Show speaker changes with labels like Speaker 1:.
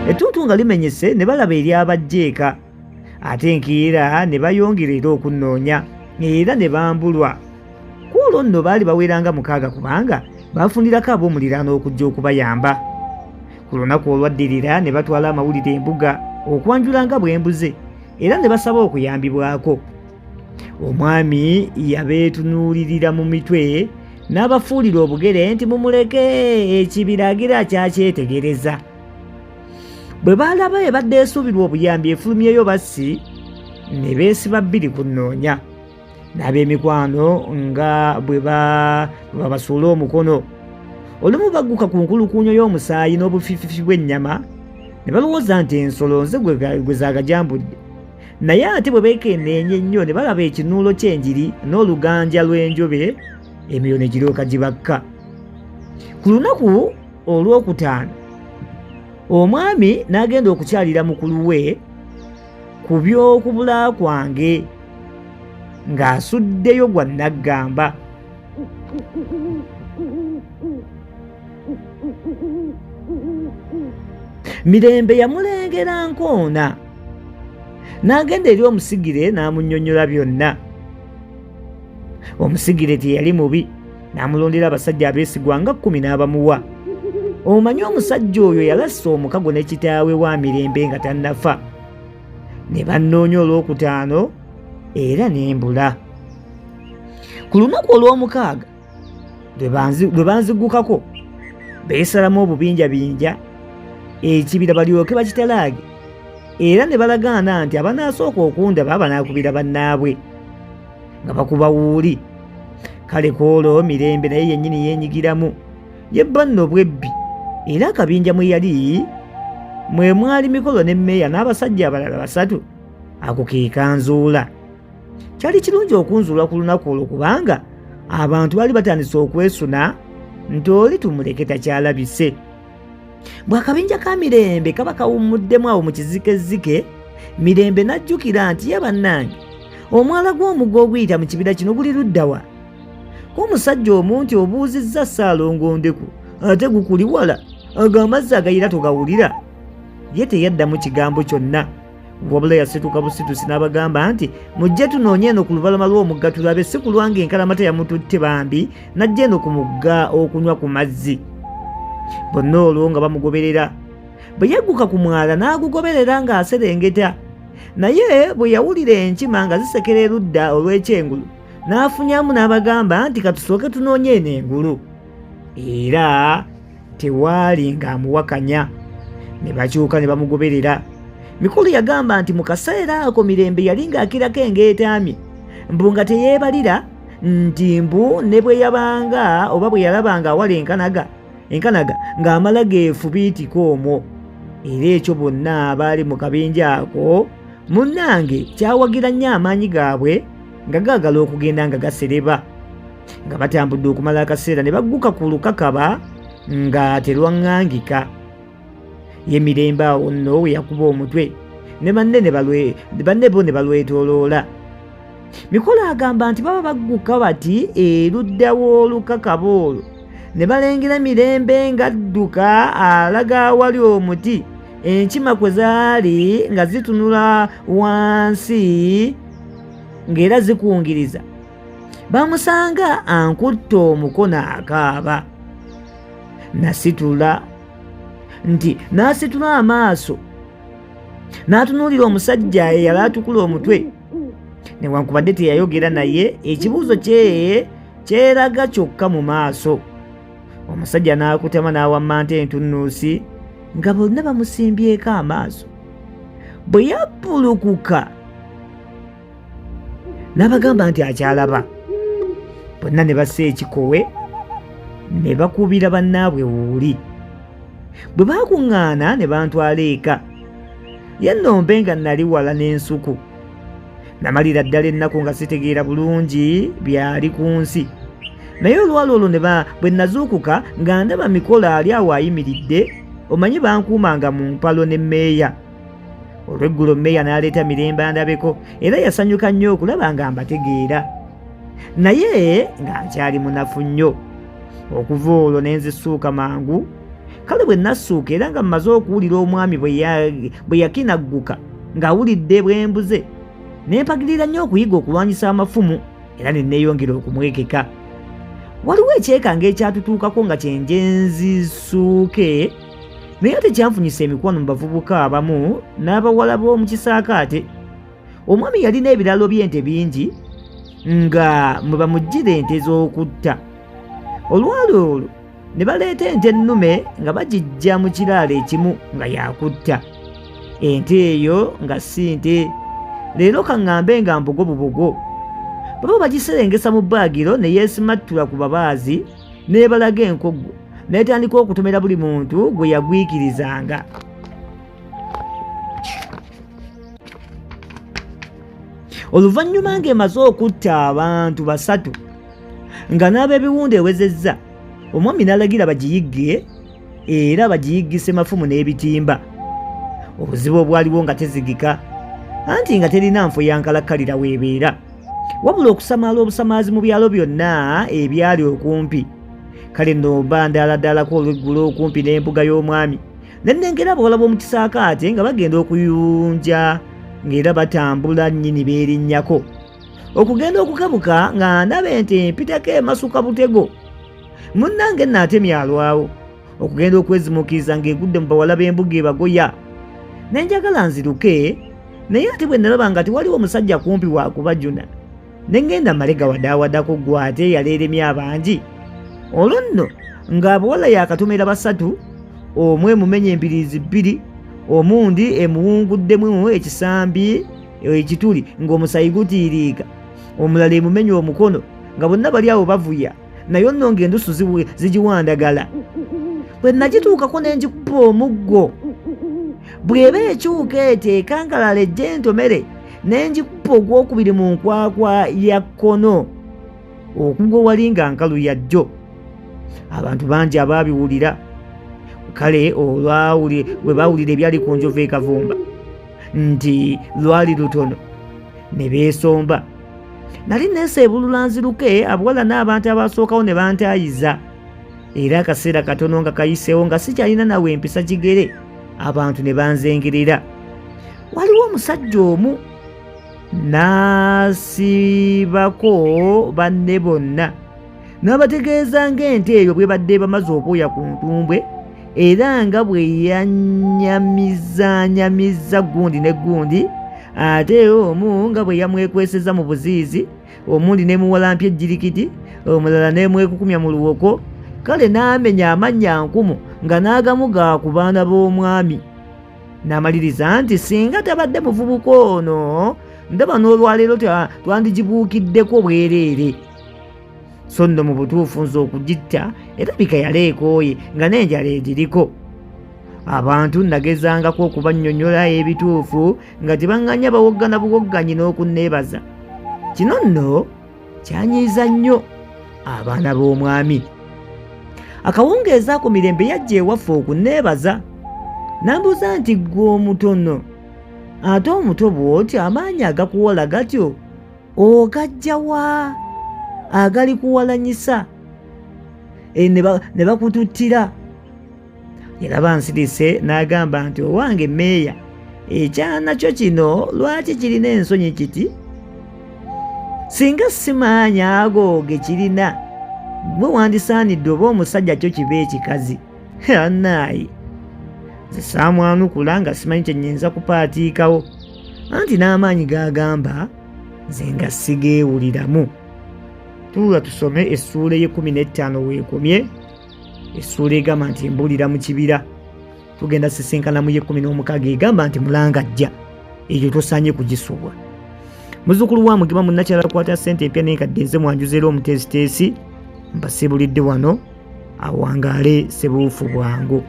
Speaker 1: Ettuntu nga limenyese ne balaba eryabajja eka, ate enkeera ne bayongera era okunnoonya era ne bambulwa. Ku olwo nno baali baweranga 6 kubanga baafunirako ab'omuliraano okujja okubayamba. Ku lunaku olwaddirira ne batwala amawulire embuga okwanjula nga bwe mbuze era ne basaba okuyambibwako. Omwami yabeetunuulirira mu mitwe n'abafuulira obugere nti mumuleke ekibira agira akyakyetegereza. Bwe baalaba ebadde esuubirwa obuyambi efulumyeyo bassi ne beesiba bbiri ku nnoonya n'ab'emikwano nga bwe babasuula omukono. Olumu bagguka ku nkulukuunyo y'omusaayi n'obufiififi bw'ennyama ne balowooza nti ensolo nze gwe zaagajambudde, naye ate bwe beekenneenya ennyo ne balaba ekinuulo ky'enjiri n'oluganja lw'enjobe, emyoyo ne giryoka gibakka. Ku lunaku olwokutaano omwami n'agenda okukyalira mukulu we ku by'okubula kwange ng'asuddeyo gwa nnaggamba. Mirembe yamulengera nkoona n'agenda eri omusigire n'amunnyonnyola byonna. Omusigire teyali mubi, n'amulondera abasajja abeesigwa nga 10 n'abamuwa. Omanyi omusajja oyo yalassa omukago ne kitaawe wa Mirembe nga tannafa. Ne bannoonya olwokutaano era ne mbula. Ku lunaku olwomukaaga lwe banzigukako beesalamu obubinjabinja ekibira balyoke bakitalaage, era ne balagaana nti abanaasooka okundaba banaakubira bannaabwe nga bakuba wuuli. Kale kwolwo Mirembe naye yennyini yeenyigiramu, yebba nno bwebbi, era akabinja mwe yali mwe mwali Mikolo ne mmeeya n'abasajja abalala 3. Ako ke kanzuula. Kyali kirungi okunzuula ku lunaku olwo kubanga abantu baali batandise okwesuna nti oli tumuleke takyalabise. Bw'akabinja ka Mirembe kaba kawummuddemu awo mu kizikezike, Mirembe n'ajjukira nti ye bannange omwala gw'omugga oguyita mu kibira kino guli ludda wa? Ko omusajja omu nti obuuzizza Ssaalongo Ndeku ate gukuli wala, ago amazzi agayira togawulira? Ye teyaddamu kigambo kyonna, wabula yasituka busitusi n'abagamba nti mujje tunoonye eno ku lubalama lw'omugga tulabe, si kulwa ng'enkalamata yamututte bambi n'ajja eno ku mugga okunywa ku mazzi. Bonna olwo nga bamugoberera. Bwe yagguka ku mwala n'agugoberera ng'aserengeta, naye bwe yawulira enkima nga zisekera erudda olw'ekyengulu n'afunyamu n'abagamba nti katusooke tunoonye eno engulu. Era tewaali ng'amuwakanya, ne bakyuka ne bamugoberera. Mikolo yagamba nti mu kaseera ako Mirembe yali ng'akirako engeetaamye, mbu nga teyeebalira nti mbu ne bwe yabanga oba bwe yalabanga awala enkanaga ng'amala geefubiitika omwo. Era ekyo bonna abaali mu kabinja ako munnange kyawagira nnyo amaanyi gaabwe nga gaagala okugenda nga gasereba. Nga batambudde okumala akaseera ne bagguka ku lukakaba nga terwaŋŋangika. Ye Mirembe awo nno we yakuba omutwe ne banne bo ne balwetooloola. Mikolo agamba nti baba bagguka bati erudda w'olukakaba olwo ne balengera Mirembe ng'adduka alaga awali omuti enkima kwe zaali nga zitunula wansi ng'era zikungiriza. Bamusanga ankutte omukono akaaba. Nasitula nti n'asitula amaaso n'atunuulira omusajja eyali atukula omutwe. Newankubadde teyayogera naye ekibuuzo kye kyeraga kyokka mu maaso. Omusajja n'akutama n'awammanta entunnuusi nga bonna bamusimbyeko amaaso. Bwe yabbulukuka n'abagamba nti akyalaba, bonna ne bassa ekikowe ne bakubira bannaabwe wuuli. Bwe baakuŋŋaana ne bantwala eka, ye nnombe nga nnali wala n'ensuku. Namalira ddala ennaku nga sitegeera bulungi byali ku nsi. Naye olwali olwo bwe nazuukuka nga ndaba Mikolo ali awo ayimiridde, omanyi bankuumanga mu mpalo ne mmeeya. Olw'eggulo mmeeya n'aleeta Mirembe andabeko, era yasanyuka nnyo okulaba nga mbategeera, naye nga nkyali munafu nnyo. Okuva olwo ne nzisuuka mangu Kale bwe nassuuka era nga mmaze okuwulira omwami bwe yakinagguka ng'awulidde bwe mbuze, ne mpagirira nnyo okuyiga okulwanyisa amafumu era ne neeyongera okumwekeka. Waliwo ekyekanga ekyatutuukako nga kyenje nzisuuke, naye ate kyanfunyisa emikwano mu bavubuka abamu n'abawala b'omu kisaakaate. Omwami yalina ebiraalo by'ente bingi nga mwe bamuggyira ente z'okutta. Olwali olwo ne baleeta ente ennume nga bagiggya mu kiraalo ekimu nga yakutta. Ente eyo nga si nte, leero kaŋŋambe nga mbogo bubogo. Baba bagiserengesa mu bbaagiro ne yeesimattula ku babaazi n'ebalaga enkoggo n'etandika okutomera buli muntu gwe yagwikirizanga. Oluvannyuma ng'emaze okutta abantu basatu nga n'ab'ebiwundu ewezezza, omwami n'alagira bagiyigge era bagiyiggise mafumu n'ebitimba. Obuzibu obwaliwo nga tezigika, anti nga terina nfo ya nkalakkalira weebeera, wabula okusamaala obusamaazi mu byalo byonna ebyali okumpi. Kale nno mba ndaaladaalako olweggulo okumpi n'embuga y'omwami, ne nnengera abawala b'omu kisaakaate nga bagenda okuyunja ng'era batambula nnyini beerinnyako. Okugenda okukabuka nga ndaba ente empitako emasuka butego. Munnange nno atemye alwawo okugenda okwezimuukiriza ng'egudde mu bawala b'embuga ebagoya. Ne njagala nziruke, naye ate bwe nalaba nga tewaliwo musajja kumpi wa kubajuna, ne ŋŋenda mmale gawadaawadako ggwe ate eyaleeremye abangi. Olwo nno ng'abawala yaakatomera basatu, omu emumenya embiriizi bbiri, omundi emuwunguddemu ekisambi ekituli ng'omusaayi gutiiriika, omulala emumenya omukono, nga bonna bali awo bavuya, naye nno ng'endusu zigiwandagala. Bwe nagituukako ne ngikuba omuggo, bw'eba ekyuka eti ekangalala ejja entomere, ne ngikuba ogwokubiri mu nkwakwa ya kkono, okugwa wali nga nkalu ya jjo. Abantu bangi abaabiwulira, kale bwe baawulira ebyali ku njovu e Kavumba nti lwali lutono, ne beesomba. Nali neeseebulula nziruke, abawala n'abantu abaasookawo ne bantaayiza, era akaseera katono nga kayiseewo nga sikyalina nawe empisa kigere, abantu ne banzengerera. Waliwo omusajja omu n'asibako banne bonna n'abategeeza ng'ente eyo bwebadde ebamaze obwoya ku ntumbwe, era nga bwe yanyamizanyamizza gundi ne gundi, ate omu nga bwe yamwekweseza mu buziizi, omundi n'emuwalampya ejjirikiti, omulala n'emwekukumya mu luwoko, kale n'amenya amannya nkumu nga n'agamu ga ku baana b'omwami. N'amaliriza nti singa tabadde muvubuka ono, ndaba n'olwaleero twandigibuukiddeko bwereere. So nno mu butuufu nze okugitta erabika yali ekooye nga n'enjala egiriko. Abantu nagezangako okubannyonnyola ebituufu nga tebaŋŋanya, bawoggana buwogganyi n'okunneebaza. Kino nno kyanyiiza nnyo abaana b'omwami. Akawungeezi ako Mirembe yajja ewaffe okunneebaza. N'ambuuza nti ggwe omutono ate omuto bw'otyo amaanyi agakuwola gatyo ogajja wa agalikuwalanyisa ne bakututtira? Yalaba nsirise n'agamba nti owange meeya, ekyana kyo kino lwaki kirina ensonyi kiti? Singa simaanyi ago ge kirina, gwe wandisaanidde oba omusajja kyo kiba ekikazi. Annaayi, nze saamwanukula nga simanyi kye nnyinza kupaatiikawo, anti n'amaanyi g'agamba nze nga sigeewuliramu. Tuula tusome essuula ey'ekkumi n'ettaano weekomye, essuula egamba nti mbuulira mu kibira. Tugenda sisinkana mu y'ekkumi n'omukaaga egamba nti mulanga ajja, eyo tosaanye kugisubwa. Muzzukulu wa Mugema munnakyala akwata ssente empya n'enkadde, nze mwanjuza era omuteesiteesi, mbasiibulidde wano. Awangaale Ssebuufu bwangu.